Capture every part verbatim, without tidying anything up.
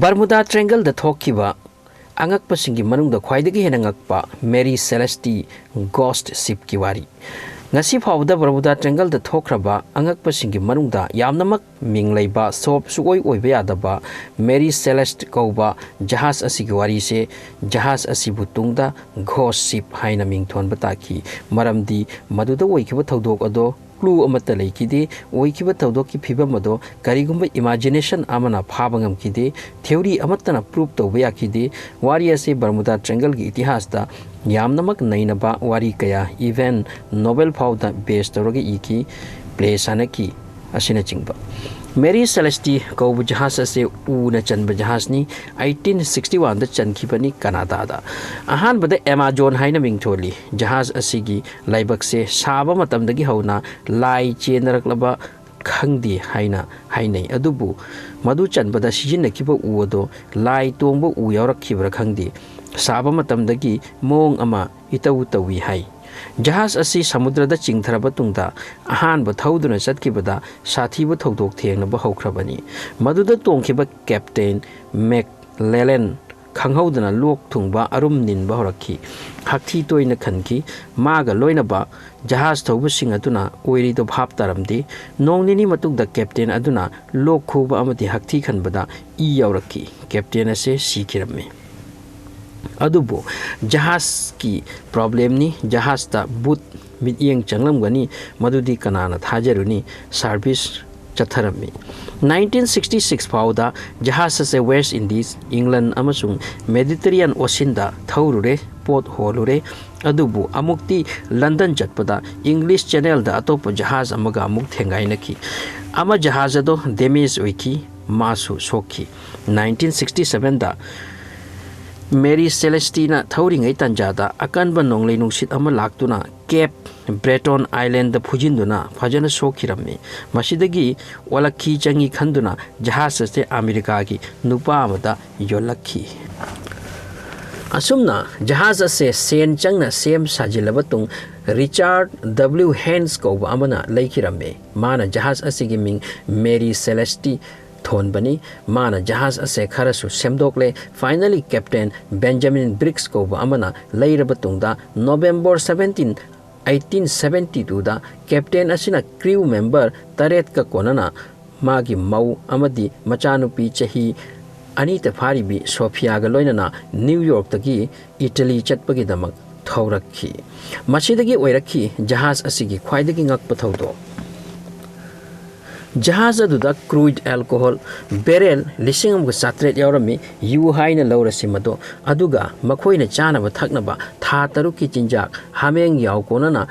ꯕꯔꯃꯨꯗꯥ ꯇ꯭ꯔꯦꯡꯒꯜꯗ ꯊꯣꯛꯈꯤꯕ ꯑꯉꯛꯄꯁꯤꯡꯒꯤ ꯃꯅꯨꯡꯗ ꯈ꯭ꯋꯥꯏꯗꯒꯤ ꯍꯦꯟꯅ ꯉꯛꯄ ꯃꯦꯔꯤ ꯁꯦꯂꯦꯁꯇꯤ ꯒꯣꯁ꯭ꯠ ꯁꯤꯞꯀꯤ ꯋꯥꯔꯤ꯫ ꯉꯁꯤ ꯐꯥꯎꯕꯗ ꯕꯔꯃꯨꯗꯥ ꯇ꯭ꯔꯦꯡꯒꯜꯗ ꯊꯣꯛꯈ꯭ꯔꯕ ꯑꯉꯛꯄꯁꯤꯡꯒꯤ ꯃꯅꯨꯡꯗ ꯌꯥꯝꯅꯃꯛ ꯃꯤꯡ ꯂꯩꯕ, ꯁꯣꯞ ꯁꯨꯛꯑꯣꯏ ꯑꯣꯏꯕ ꯌꯥꯗꯕ ꯃꯦꯔꯤ ꯁꯦꯂꯦꯁ꯭ꯠ ꯀꯧꯕ ꯖꯍꯥꯖ ꯑꯁꯤꯒꯤ ꯋꯥꯔꯤꯁꯦ, ꯖꯍꯥꯖ ꯑꯁꯤꯕꯨ ꯇꯨꯡꯗ ꯒꯣꯁ꯭ꯠ ꯁꯤꯞ ꯍꯥꯏꯅ ꯃꯤꯡ ꯊꯣꯟꯕ ꯇꯥꯈꯤ꯫ ꯃꯔꯝꯗꯤ ꯃꯗꯨꯗ ꯑꯣꯏꯈꯤꯕ ꯊꯧꯗꯣꯛ ꯑꯗꯣ clue ꯑꯃꯠꯇ ꯂꯩꯈꯤꯗꯦ꯫ ꯑꯣꯏꯈꯤꯕ ꯊꯧꯗꯣꯛꯀꯤ ꯐꯤꯕꯝ ꯑꯗꯣ ꯀꯔꯤꯒꯨꯝꯕ imagination ꯑꯃꯅ ꯐꯥꯕ ꯉꯝꯈꯤꯗꯦ꯫ Theory ꯑꯃꯠꯇꯅ prove ꯇꯧꯕ ꯌꯥꯈꯤꯗꯦ꯫ ꯋꯥꯔꯤ ꯑꯁꯤ ꯕꯔꯃꯨꯗꯥ ꯇ꯭ꯔꯦꯡꯒꯜꯒꯤ ꯏꯇꯤꯍꯥꯁꯇ ꯌꯥꯝꯅꯃꯛ ꯅꯩꯅꯕ ꯋꯥꯔꯤ ꯀꯌꯥ, even novel ꯐꯥꯎꯗ base ꯇꯧꯔꯒ ꯏꯈꯤ꯫ Play ꯁꯥꯟꯅꯈꯤ ꯑꯁꯤꯅꯆꯤꯡꯕ꯫ ꯃꯦꯔꯤ ꯁꯦꯂꯦꯁꯇꯤ ꯀꯧꯕ ꯖꯍꯥꯖ ꯑꯁꯤ ꯎꯅ ꯆꯟꯕ ꯖꯍꯥꯖꯅꯤ꯫ Eighteen sixty oneꯗ ꯆꯟꯈꯤꯕꯅꯤ ꯀꯅꯥꯗꯥꯗ꯫ ꯑꯍꯥꯟꯕꯗ ꯑꯦꯃꯥꯖꯣꯟ ꯍꯥꯏꯅ ꯃꯤꯡꯊꯣꯜꯂꯤ꯫ ꯖꯍꯥꯖ ꯑꯁꯤꯒꯤ ꯂꯥꯏꯕꯛꯁꯦ ꯁꯥꯕ ꯃꯇꯝꯗꯒꯤ ꯍꯧꯅ ꯂꯥꯏ ꯆꯦꯟꯅꯔꯛꯂꯕ ꯈꯪꯗꯦ ꯍꯥꯏꯅ ꯍꯥꯏꯅꯩ꯫ ꯑꯗꯨꯕꯨ ꯃꯗꯨ ꯆꯟꯕꯗ ꯁꯤꯖꯤꯟꯅꯈꯤꯕ ꯎ ꯑꯗꯣ ꯂꯥꯏ ꯇꯣꯡꯕ ꯎ ꯌꯥꯎꯔꯛꯈꯤꯕ꯭ꯔꯥ ꯈꯪꯗꯦ, ꯁꯥꯕ ꯃꯇꯝꯗꯒꯤ ꯃꯑꯣꯡ ꯑꯃ ꯏꯇꯧ ꯇꯧꯏ ꯍꯥꯏ꯫ ꯖꯍꯥꯖ ꯑꯁꯤ ꯁꯃꯨꯗ꯭ꯔꯗ ꯆꯤꯡꯊꯔꯕ ꯇꯨꯡꯗ ꯑꯍꯥꯟꯕ ꯊꯧꯗꯨꯅ ꯆꯠꯈꯤꯕꯗ ꯁꯥꯊꯤꯕ ꯊꯧꯗꯣꯛ ꯊꯦꯡꯅꯕ ꯍꯧꯈ꯭ꯔꯕꯅꯤ꯫ ꯃꯗꯨꯗ ꯇꯣꯡꯈꯤꯕ ꯀꯦꯞꯇꯦꯟ ꯃꯦꯛꯂꯦꯂꯦꯟ ꯈꯪꯍꯧꯗꯅ ꯂꯣꯛ ꯊꯨꯡꯕ ꯑꯔꯨꯝ ꯅꯤꯟꯕ ꯍꯧꯔꯛꯈꯤ꯫ ꯍꯛꯊꯤ ꯇꯣꯏꯅ ꯈꯟꯈꯤ꯫ ꯃꯥꯒ ꯂꯣꯏꯅꯕ ꯖꯍꯥꯖ ꯊꯧꯕꯁꯤꯡ ꯑꯗꯨꯅ ꯑꯣꯏꯔꯤꯗꯨ ꯚꯥꯞ ꯇꯥꯔꯝꯗꯦ꯫ ꯅꯣꯡ ꯅꯤꯅꯤ ꯃꯇꯨꯡꯗ ꯀꯦꯞꯇꯦꯟ ꯑꯗꯨꯅ ꯂꯣꯛ ꯈꯨꯕ ꯑꯃꯗꯤ ꯍꯛꯊꯤ ꯈꯟꯕꯗ ꯏ ꯌꯥꯎꯔꯛꯈꯤ꯫ ꯀꯦꯞꯇꯦꯟ ꯑꯁꯦ ꯁꯤꯈꯤꯔꯝꯃꯤ꯫ ꯑꯗꯨꯕꯨ ꯖꯍꯥꯖꯀꯤ problemꯅꯤ꯫ ꯖꯍꯥꯖꯇ ꯚꯨꯠ ꯃꯤꯠꯌꯦꯡ ꯆꯪꯂꯝꯒꯅꯤ, ꯃꯗꯨꯗꯤ ꯀꯅꯥꯅ ꯊꯥꯖꯔꯨꯅꯤ? Service ꯆꯠꯊꯔꯝꯃꯤ꯫ Nineteen sixty six ꯐꯥꯎꯗ ꯖꯍꯥꯖ ꯑꯁꯦ West Indies, England ꯑꯃꯁꯨꯡ Mediterranean Oceanꯗ ꯊꯧꯔꯨꯔꯦ, ꯄꯣꯠ ꯍꯣꯜꯂꯨꯔꯦ꯫ ꯑꯗꯨꯕꯨ ꯑꯃꯨꯛꯇꯤ ꯂꯟꯗꯟ ꯆꯠꯄꯗ English Channelꯗ ꯑꯇꯣꯞꯄ ꯖꯍꯥꯖ ꯑꯃꯒ ꯑꯃꯨꯛ ꯊꯦꯡꯒꯥꯏꯅꯈꯤ꯫ ꯑꯃ ꯖꯍꯥꯖ ꯑꯗꯣ damage ꯑꯣꯏꯈꯤ, ꯃꯥꯁꯨ ꯁꯣꯛꯈꯤ꯫ Nineteen sixty sevenꯗ ꯃꯦꯔꯤ ꯁꯦꯂꯦꯁꯇꯤꯅ ꯊꯧꯔꯤꯉꯩ ꯇꯥꯟꯖꯥꯗ ꯑꯀꯟꯕ ꯅꯣꯡꯂꯩ ꯅꯨꯡꯁꯤꯠ ꯑꯃ ꯂꯥꯛꯇꯨꯅ Cape Breton Islandꯗ ꯐꯨꯖꯤꯟꯗꯨꯅ ꯐꯖꯅ ꯁꯣꯛꯈꯤꯔꯝꯃꯤ꯫ ꯃꯁꯤꯗꯒꯤ ꯑꯣꯜꯂꯛꯈꯤ ꯆꯪꯉꯤ ꯈꯟꯗꯨꯅ ꯖꯍꯥꯖ ꯑꯁꯤ ꯑꯃꯦꯔꯤꯀꯥꯒꯤ ꯅꯨꯄꯥ ꯑꯃꯗ ꯌꯣꯜꯂꯛꯈꯤ꯫ ꯑꯁꯨꯝꯅ ꯖꯍꯥꯖ ꯑꯁꯦ ꯁꯦꯟ ꯆꯪꯅ ꯁꯦꯝ ꯁꯥꯖꯤꯜꯂꯕ ꯇꯨꯡ Richard W Haynes ꯀꯧꯕ ꯑꯃꯅ ꯂꯩꯈꯤꯔꯝꯃꯤ꯫ ꯃꯥꯅ ꯖꯍꯥꯖ ꯑꯁꯤꯒꯤ ꯃꯤꯡ ꯃꯦꯔꯤ ꯁꯦꯂꯦꯁꯇꯤ ꯊꯣꯟꯕꯅꯤ꯫ ꯃꯥꯅ ꯖꯍꯥꯖ ꯑꯁꯦ ꯈꯔꯁꯨ ꯁꯦꯝꯗꯣꯛꯂꯦ꯫ Finally, Captain Benjamin Briggs ꯀꯧꯕ ꯑꯃꯅ ꯂꯩꯔꯕ ꯇꯨꯡꯗ, November seventeen, eighteen seventy twoꯗ captain ꯑꯁꯤꯅ crew member ꯇꯔꯦꯠꯀ ꯀꯣꯟꯅꯅ ꯃꯥꯒꯤ ꯃꯧ ꯑꯃꯗꯤ ꯃꯆꯥꯅꯨꯄꯤ ꯆꯍꯤ ꯑꯅꯤꯇ ꯐꯥꯔꯤꯕꯤ ꯁꯣꯐꯤꯌꯥꯒ ꯂꯣꯏꯅꯅ ꯅ꯭ꯌꯨ ꯌꯣꯔꯛꯇꯒꯤ ꯏꯇꯂꯤ ꯆꯠꯄꯒꯤꯗꯃꯛ ꯊꯧꯔꯛꯈꯤ꯫ ꯃꯁꯤꯗꯒꯤ ꯑꯣꯏꯔꯛꯈꯤ ꯖꯍꯥꯖ ꯑꯁꯤꯒꯤ ꯈ꯭ꯋꯥꯏꯗꯒꯤ ꯉꯛꯄ ꯊꯧꯗꯣꯛ꯫ ꯖꯍꯥꯖ ꯑꯗꯨꯗ crude alcohol barrel ꯂꯤꯁꯤꯡ ꯑꯃꯒ ꯆꯥꯇ꯭ꯔꯦꯠ ꯌꯥꯎꯔꯝꯃꯤ, ꯌꯨ ꯍꯥꯏꯅ ꯂꯧꯔꯁꯤ ꯃꯗꯣ, ꯑꯗꯨꯒ ꯃꯈꯣꯏꯅ ꯆꯥꯅꯕ ꯊꯛꯅꯕ ꯊꯥ ꯇꯔꯨꯛꯀꯤ ꯆꯤꯟꯖꯥꯛ, ꯍꯥꯃꯦꯡ ꯌꯥꯎ ꯀꯣꯟꯅꯅ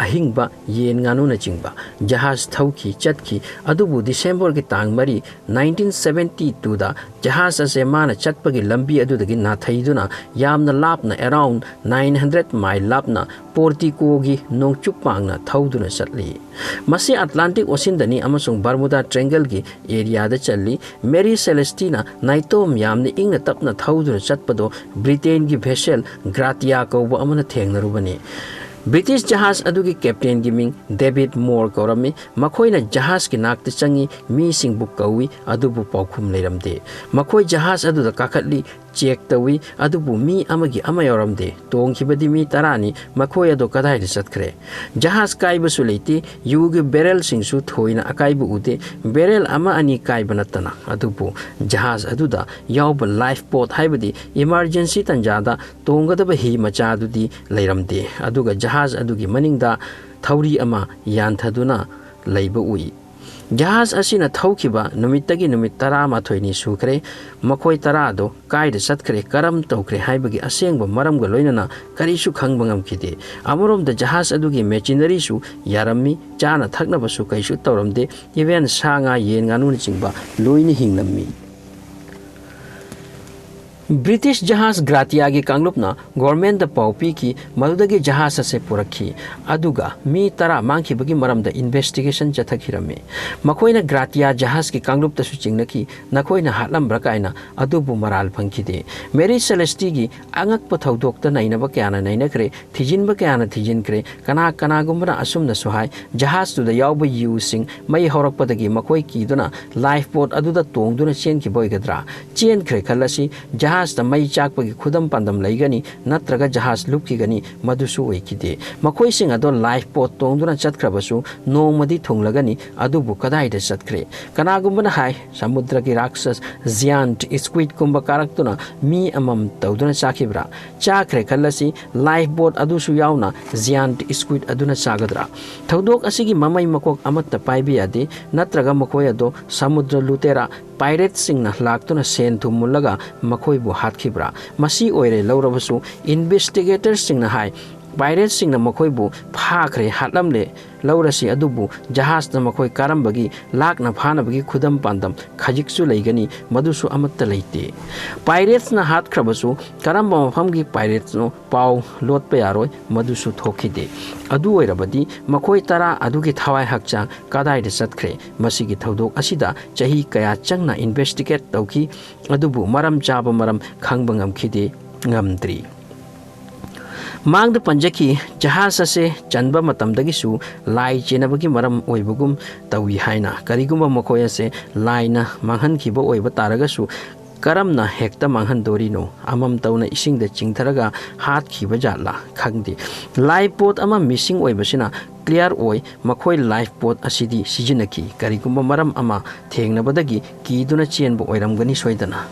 ꯑꯍꯤꯡꯕ ꯌꯦꯟ ꯉꯥꯅꯨꯅꯆꯤꯡꯕ꯫ ꯖꯍꯥꯖ ꯊꯧꯈꯤ, ꯆꯠꯈꯤ, ꯑꯗꯨꯕꯨ ꯗꯤꯁꯦꯝꯕꯔꯒꯤ ꯇꯥꯡ ꯃꯔꯤ, nineteen seventy twoꯗ ꯖꯍꯥꯖ ꯑꯁꯦ ꯃꯥꯅ ꯆꯠꯄꯒꯤ ꯂꯝꯕꯤ ꯑꯗꯨꯗꯒꯤ ꯅꯥꯊꯩꯗꯨꯅ ꯌꯥꯝꯅ ꯂꯥꯞꯅ, around nine hundred mile ꯂꯥꯞꯅ, ꯄꯣꯔꯇꯤꯀꯣꯒꯤ ꯅꯣꯡꯆꯨꯞ ꯄꯥꯡꯅ ꯊꯧꯗꯨꯅ ꯆꯠꯂꯤ꯫ ꯃꯁꯤ ꯑꯦꯠꯂꯥꯟꯇꯤꯛ ꯑꯣꯁꯤꯟꯗꯅꯤ ꯑꯃꯁꯨꯡ ꯕꯔꯃꯨꯗꯥ ꯇ꯭ꯔꯦꯡꯒꯜꯒꯤ ꯑꯦꯔꯤꯌꯥꯗ ꯆꯜꯂꯤ꯫ ꯃꯦꯔꯤ ꯁꯦꯂꯦꯁꯇꯤꯅ ꯅꯥꯏꯇꯣꯝ ꯌꯥꯝꯅ ꯏꯪꯅ ꯇꯞꯅ ꯊꯧꯗꯨꯅ ꯆꯠꯄꯗꯣ ꯕ꯭ꯔꯤꯇꯦꯟꯒꯤ ꯚꯦꯁꯦꯜ ꯒ꯭ꯔꯥꯇꯤꯌꯥ ꯀꯧꯕ ꯑꯃꯅ ꯊꯦꯡꯅꯔꯨꯕꯅꯤ꯫ ꯕ꯭ꯔꯤꯇꯤꯁ ꯖꯍꯥꯖ ꯑꯗꯨꯒꯤ ꯀꯦꯞꯇꯦꯟꯒꯤ ꯃꯤꯡ ꯗꯦꯕꯤꯠ ꯃꯣꯔ ꯀꯧꯔꯝꯃꯤ꯫ ꯃꯈꯣꯏꯅ ꯖꯍꯥꯖꯀꯤ ꯅꯥꯛꯇ ꯆꯪꯏ, ꯃꯤꯁꯤꯡꯕꯨ ꯀꯧꯏ, ꯑꯗꯨꯕꯨ ꯄꯥꯎꯈꯨꯝ ꯂꯩꯔꯝꯗꯦ꯫ ꯃꯈꯣꯏ ꯖꯍꯥꯖ ꯑꯗꯨꯗ ꯀꯥꯈꯠꯂꯤ, ꯆꯦꯛ ꯇꯧꯏ, ꯑꯗꯨꯕꯨ ꯃꯤ ꯑꯃꯒꯤ ꯑꯃ ꯌꯥꯎꯔꯝꯗꯦ꯫ ꯇꯣꯡꯈꯤꯕꯗꯤ ꯃꯤ ꯇꯔꯥꯅꯤ꯫ ꯃꯈꯣꯏ ꯑꯗꯣ ꯀꯗꯥꯏꯗ ꯆꯠꯈ꯭ꯔꯦ? ꯖꯍꯥꯖ ꯀꯥꯏꯕꯁꯨ ꯂꯩꯇꯦ, ꯌꯨꯒꯤ ꯕꯦꯔꯦꯜꯁꯤꯡꯁꯨ ꯊꯣꯏꯅ ꯑꯀꯥꯏꯕ ꯎꯗꯦ꯫ ꯕꯦꯔꯦꯜ ꯑꯃ ꯑꯅꯤ ꯀꯥꯏꯕ ꯅꯠꯇꯅ꯫ ꯑꯗꯨꯕꯨ ꯖꯍꯥꯖ ꯑꯗꯨꯗ ꯌꯥꯎꯕ ꯂꯥꯏꯐ ꯕꯣꯠ, ꯍꯥꯏꯕꯗꯤ ꯏꯃꯥꯔꯖꯦꯟꯁꯤ ꯇꯟꯖꯥꯗ ꯇꯣꯡꯒꯗꯕ ꯍꯤ ꯃꯆꯥꯗꯨꯗꯤ ꯂꯩꯔꯝꯗꯦ꯫ ꯑꯗꯨꯒ ꯖꯍꯥꯖ ꯑꯗꯨꯒꯤ ꯃꯅꯤꯡꯗ ꯊꯧꯔꯤ ꯑꯃ ꯌꯥꯟꯊꯗꯨꯅ ꯂꯩꯕ ꯎꯏ꯫ ꯖꯍꯥꯖ ꯑꯁꯤꯅ ꯊꯧꯈꯤꯕ ꯅꯨꯃꯤꯠꯇꯒꯤ ꯅꯨꯃꯤꯠ ꯇꯔꯥꯃꯥꯊꯣꯏꯅꯤ ꯁꯨꯈ꯭ꯔꯦ꯫ ꯃꯈꯣꯏ ꯇꯔꯥꯗꯣ ꯀꯥꯏꯗ ꯆꯠꯈ꯭ꯔꯦ, ꯀꯔꯝ ꯇꯧꯈ꯭ꯔꯦ ꯍꯥꯏꯕꯒꯤ ꯑꯁꯦꯡꯕ ꯃꯔꯝꯒ ꯂꯣꯏꯅꯅ ꯀꯔꯤꯁꯨ ꯈꯪꯕ ꯉꯝꯈꯤꯗꯦ꯫ ꯑꯃꯔꯣꯝꯗ ꯖꯍꯥꯖ ꯑꯗꯨꯒꯤ ꯃꯦꯆꯤꯅꯔꯤꯁꯨ ꯌꯥꯔꯝꯃꯤ, ꯆꯥꯅ ꯊꯛꯅꯕꯁꯨ ꯀꯩꯁꯨ ꯇꯧꯔꯝꯗꯦ, even ꯁꯥ ꯉꯥ, ꯌꯦꯟ ꯉꯥꯅꯨꯅꯆꯤꯡꯕ ꯂꯣꯏꯅ ꯍꯤꯡꯂꯝꯃꯤ꯫ ꯕ꯭ꯔꯤꯇꯤꯁ ꯖꯍꯥꯖ ꯒ꯭ꯔꯥꯇꯤꯌꯥꯒꯤ ꯀꯥꯡꯂꯨꯞꯅ ꯒꯣꯔꯃꯦꯟꯗ ꯄꯥꯎ ꯄꯤꯈꯤ, ꯃꯗꯨꯗꯒꯤ ꯖꯍꯥꯖ ꯑꯁꯦ ꯄꯨꯔꯛꯈꯤ, ꯑꯗꯨꯒ ꯃꯤ ꯇꯔꯥ ꯃꯥꯡꯈꯤꯕꯒꯤ ꯃꯔꯝꯗ ꯏꯟꯚꯦꯁꯇꯤꯒꯦꯁꯟ ꯆꯠꯊꯈꯤꯔꯝꯃꯤ꯫ ꯃꯈꯣꯏꯅ ꯒ꯭ꯔꯥꯇꯤꯌꯥ ꯖꯍꯥꯖꯀꯤ ꯀꯥꯡꯂꯨꯞꯇꯁꯨ ꯆꯤꯡꯅꯈꯤ, ꯅꯈꯣꯏꯅ ꯍꯥꯠꯂꯝꯕ꯭ꯔꯥ ꯀꯥꯏꯅ, ꯑꯗꯨꯕꯨ ꯃꯔꯥꯜ ꯐꯪꯈꯤꯗꯦ꯫ ꯃꯦꯔꯤ ꯁꯦꯂꯦꯁꯇꯤꯒꯤ ꯑꯉꯛꯄ ꯊꯧꯗꯣꯛꯇ ꯅꯩꯅꯕ ꯀꯌꯥꯅ ꯅꯩꯅꯈ꯭ꯔꯦ, ꯊꯤꯖꯤꯟꯕ ꯀꯌꯥꯅ ꯊꯤꯖꯤꯟꯈ꯭ꯔꯦ꯫ ꯀꯅꯥ ꯀꯅꯥꯒꯨꯝꯕꯅ ꯑꯁꯨꯝꯅꯁꯨ ꯍꯥꯏ, ꯖꯍꯥꯖꯇꯨꯗ ꯌꯥꯎꯕ ꯌꯨꯁꯤꯡ ꯃꯩ ꯍꯧꯔꯛꯄꯗꯒꯤ ꯃꯈꯣꯏ ꯀꯤꯗꯨꯅ ꯂꯥꯏꯐ ꯕꯣꯠ ꯑꯗꯨꯗ ꯇꯣꯡꯗꯨꯅ ꯆꯦꯟꯈꯤꯕ ꯑꯣꯏꯒꯗ꯭ꯔꯥ? ꯆꯦꯟꯈ꯭ꯔꯦ ꯈꯜꯂꯁꯤ, ꯖꯍꯥꯖꯇ ꯃꯩ ꯆꯥꯛꯄꯒꯤ ꯈꯨꯗꯝ ꯄꯥꯟꯗꯝ ꯂꯩꯒꯅꯤ, ꯅꯠꯇ꯭ꯔꯒ ꯖꯍꯥꯖ ꯂꯨꯞꯈꯤꯒꯅꯤ, ꯃꯗꯨꯁꯨ ꯑꯣꯏꯈꯤꯗꯦ꯫ ꯃꯈꯣꯏꯁꯤꯡ ꯑꯗꯣ ꯂꯥꯏꯐ ꯕꯣꯠ ꯇꯣꯡꯗꯨꯅ ꯆꯠꯈ꯭ꯔꯕꯁꯨ ꯅꯣꯡꯃꯗꯤ ꯊꯨꯡꯂꯒꯅꯤ, ꯑꯗꯨꯕꯨ ꯀꯗꯥꯏꯗ ꯆꯠꯈ꯭ꯔꯦ? ꯀꯅꯥꯒꯨꯝꯕꯅ ꯍꯥꯏ, ꯁꯃꯨꯗ꯭ꯔꯒꯤ ꯔꯥꯛꯁꯁ ꯖꯤꯌꯥꯟꯠ ꯁ꯭ꯀ꯭ꯋꯤꯗꯀꯨꯝꯕ ꯀꯥꯔꯛꯇꯨꯅ ꯃꯤ ꯑꯃꯃꯝ ꯇꯧꯗꯨꯅ ꯆꯥꯈꯤꯕ꯭ꯔꯥ? ꯆꯥꯈ꯭ꯔꯦ ꯈꯜꯂꯁꯤ, ꯂꯥꯏꯐ ꯕꯣꯠ ꯑꯗꯨꯁꯨ ꯌꯥꯎꯅ ꯖꯤꯌꯥꯟꯠ ꯁ꯭ꯀ꯭ꯋꯤꯗ ꯑꯗꯨꯅ ꯆꯥꯒꯗ꯭ꯔꯥ? ꯊꯧꯗꯣꯛ ꯑꯁꯤꯒꯤ ꯃꯃꯩ ꯃꯀꯣꯛ ꯑꯃꯠꯇ ꯄꯥꯏꯕ ꯌꯥꯗꯦ, ꯅꯠꯇ꯭ꯔꯒ ꯃꯈꯣꯏ ꯑꯗꯣ ꯁꯃꯨꯗ꯭ꯔ ꯂꯨꯇꯦꯔꯥ ꯄꯥꯏꯔꯦꯠꯁꯤꯡꯅ ꯂꯥꯛꯇꯨꯅ ꯁꯦꯟ ꯊꯨꯝ ꯃꯨꯜꯂꯒ ꯃꯈꯣꯏꯕꯨ ꯍꯥꯠꯈꯤꯕ꯭ꯔꯥ? ꯃꯁꯤ ꯑꯣꯏꯔꯦ ꯂꯧꯔꯕꯁꯨ, ꯏꯟꯚꯦꯁꯇꯤꯒꯦꯇꯔꯁꯤꯡꯅ ꯍꯥꯏ, ꯄꯥꯏꯔꯦꯠꯁꯤꯡꯅ ꯃꯈꯣꯏꯕꯨ ꯐꯥꯈ꯭ꯔꯦ, ꯍꯥꯠꯂꯝꯂꯦ, ꯂꯧꯔꯁꯤ, ꯑꯗꯨꯕꯨ ꯖꯍꯥꯖꯅ ꯃꯈꯣꯏ ꯀꯥꯔꯝꯕꯒꯤ ꯂꯥꯛꯅ ꯐꯥꯅꯕꯒꯤ ꯈꯨꯗꯝ ꯄꯥꯟꯗꯝ ꯈꯖꯤꯛꯁꯨ ꯂꯩꯒꯅꯤ, ꯃꯗꯨꯁꯨ ꯑꯃꯠꯇ ꯂꯩꯇꯦ꯫ ꯄꯥꯏꯔꯦꯠꯁꯅ ꯍꯥꯠꯈ꯭ꯔꯕꯁꯨ ꯀꯔꯝꯕ ꯃꯐꯝꯒꯤ ꯄꯥꯏꯔꯦꯠꯁꯅꯣ ꯄꯥꯎ ꯂꯣꯠꯄ ꯌꯥꯔꯣꯏ, ꯃꯗꯨꯁꯨ ꯊꯣꯛꯈꯤꯗꯦ꯫ ꯑꯗꯨ ꯑꯣꯏꯔꯕꯗꯤ ꯃꯈꯣꯏ ꯇꯔꯥ ꯑꯗꯨꯒꯤ ꯊꯋꯥꯏ ꯍꯛꯆꯥꯡ ꯀꯗꯥꯏꯗ ꯆꯠꯈ꯭ꯔꯦ? ꯃꯁꯤꯒꯤ ꯊꯧꯗꯣꯛ ꯑꯁꯤꯗ ꯆꯍꯤ ꯀꯌꯥ ꯆꯪꯅ ꯏꯟꯚꯦꯁꯇꯤꯒꯦꯠ ꯇꯧꯈꯤ, ꯑꯗꯨꯕꯨ ꯃꯔꯝ ꯆꯥꯕ ꯃꯔꯝ ꯈꯪꯕ ꯉꯝꯈꯤꯗꯦ, ꯉꯝꯗ꯭ꯔꯤ꯫ ꯃꯥꯡꯗ ꯄꯟꯖꯈꯤ, ꯖꯍꯥꯖ ꯑꯁꯦ ꯆꯟꯕ ꯃꯇꯝꯗꯒꯤꯁꯨ ꯂꯥꯏ ꯆꯦꯟꯅꯕꯒꯤ ꯃꯔꯝ ꯑꯣꯏꯕꯒꯨꯝ ꯇꯧꯏ ꯍꯥꯏꯅ꯫ ꯀꯔꯤꯒꯨꯝꯕ ꯃꯈꯣꯏ ꯑꯁꯦ ꯂꯥꯏꯅ ꯃꯥꯡꯍꯟꯈꯤꯕ ꯑꯣꯏꯕ ꯇꯥꯔꯒꯁꯨ, ꯀꯔꯝꯅ ꯍꯦꯛꯇ ꯃꯥꯡꯍꯟꯗꯣꯔꯤꯅꯣ? ꯑꯃꯝ ꯇꯧꯅ ꯏꯁꯤꯡꯗ ꯆꯤꯡꯊꯔꯒ ꯍꯥꯠꯈꯤꯕ ꯖꯥꯠꯂꯥ? ꯈꯪꯗꯦ꯫ ꯂꯥꯏꯐ ꯕꯣꯠ ꯑꯃ ꯃꯤꯁꯤꯡ ꯑꯣꯏꯕꯁꯤꯅ ꯀ꯭ꯂꯤꯌꯥꯔ ꯑꯣꯏ, ꯃꯈꯣꯏ ꯂꯥꯏꯐ ꯕꯣꯠ ꯑꯁꯤꯗꯤ ꯁꯤꯖꯤꯟꯅꯈꯤ꯫ ꯀꯔꯤꯒꯨꯝꯕ ꯃꯔꯝ ꯑꯃ ꯊꯦꯡꯅꯕꯗꯒꯤ ꯀꯤꯗꯨꯅ ꯆꯦꯟꯕ ꯑꯣꯏꯔꯝꯒꯅꯤ ꯁꯣꯏꯗꯅ꯫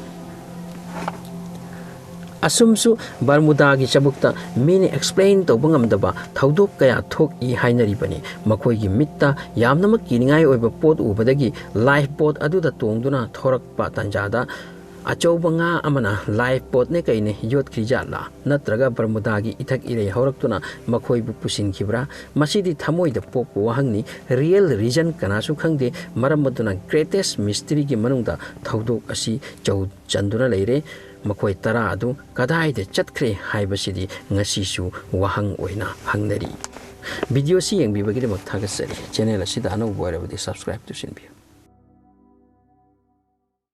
ꯑꯁꯨꯝꯁꯨ ꯕꯔꯃꯨꯗꯥꯒꯤ ꯆꯕꯨꯛꯇ ꯃꯤꯅ ꯑꯦꯛꯁꯄ꯭ꯂꯦꯟ ꯇꯧꯕ ꯉꯝꯗꯕ ꯊꯧꯗꯣꯛ ꯀꯌꯥ ꯊꯣꯛꯏ ꯍꯥꯏꯅꯔꯤꯕꯅꯤ꯫ ꯃꯈꯣꯏꯒꯤ ꯃꯤꯠꯇ ꯌꯥꯝꯅꯃꯛ ꯀꯤꯅꯤꯡꯉꯥꯏ ꯑꯣꯏꯕ ꯄꯣꯠ ꯎꯕꯗꯒꯤ ꯂꯥꯏꯐ ꯕꯣꯠ ꯑꯗꯨꯗ ꯇꯣꯡꯗꯨꯅ ꯊꯣꯔꯛꯄ ꯇꯥꯟꯖꯥꯗ ꯑꯆꯧꯕ ꯉꯥ ꯑꯃꯅ ꯂꯥꯏꯐ ꯕꯣꯠꯅꯦ ꯀꯩꯅꯦ ꯌꯣꯠꯈ꯭ꯔꯤꯖꯥꯠꯂꯥ? ꯅꯠꯇ꯭ꯔꯒ ꯕꯔꯃꯨꯗꯥꯒꯤ ꯏꯊꯛ ꯏꯔꯩ ꯍꯧꯔꯛꯇꯨꯅ ꯃꯈꯣꯏꯕꯨ ꯄꯨꯁꯤꯟꯈꯤꯕ꯭ꯔꯥ? ꯃꯁꯤꯗꯤ ꯊꯃꯣꯏꯗ ꯄꯣꯛꯄ ꯋꯥꯍꯪꯅꯤ꯫ ꯔꯤꯌꯦꯜ ꯔꯤꯖꯟ ꯀꯅꯥꯁꯨ ꯈꯪꯗꯦ꯫ ꯃꯔꯝ ꯑꯗꯨꯅ ꯒ꯭ꯔꯦꯇꯦꯁ ꯃꯤꯁꯇ꯭ꯔꯤꯒꯤ ꯃꯅꯨꯡꯗ ꯊꯧꯗꯣꯛ ꯑꯁꯤ ꯆꯧ ꯆꯟꯗꯨꯅ ꯂꯩꯔꯦ꯫ ꯃꯈꯣꯏ ꯇꯔꯥ ꯑꯗꯨ ꯀꯗꯥꯏꯗ ꯆꯠꯈ꯭ꯔꯦ ꯍꯥꯏꯕꯁꯤꯗꯤ ꯉꯁꯤꯁꯨ ꯋꯥꯍꯪ ꯑꯣꯏꯅ ꯍꯪꯅꯔꯤ꯫ ꯚꯤꯗꯤꯑꯣꯁꯤ ꯌꯦꯡꯕꯤꯕꯒꯤꯗꯃꯛ ꯊꯥꯒꯠꯆꯔꯤ꯫ ꯆꯦꯅꯦꯜ ꯑꯁꯤꯗ ꯑꯅꯧꯕ ꯑꯣꯏꯔꯕꯗꯤ ꯁꯕꯁꯀ꯭ꯔꯥꯏꯕ ꯇꯧꯁꯤꯟꯕꯤꯌꯨ꯫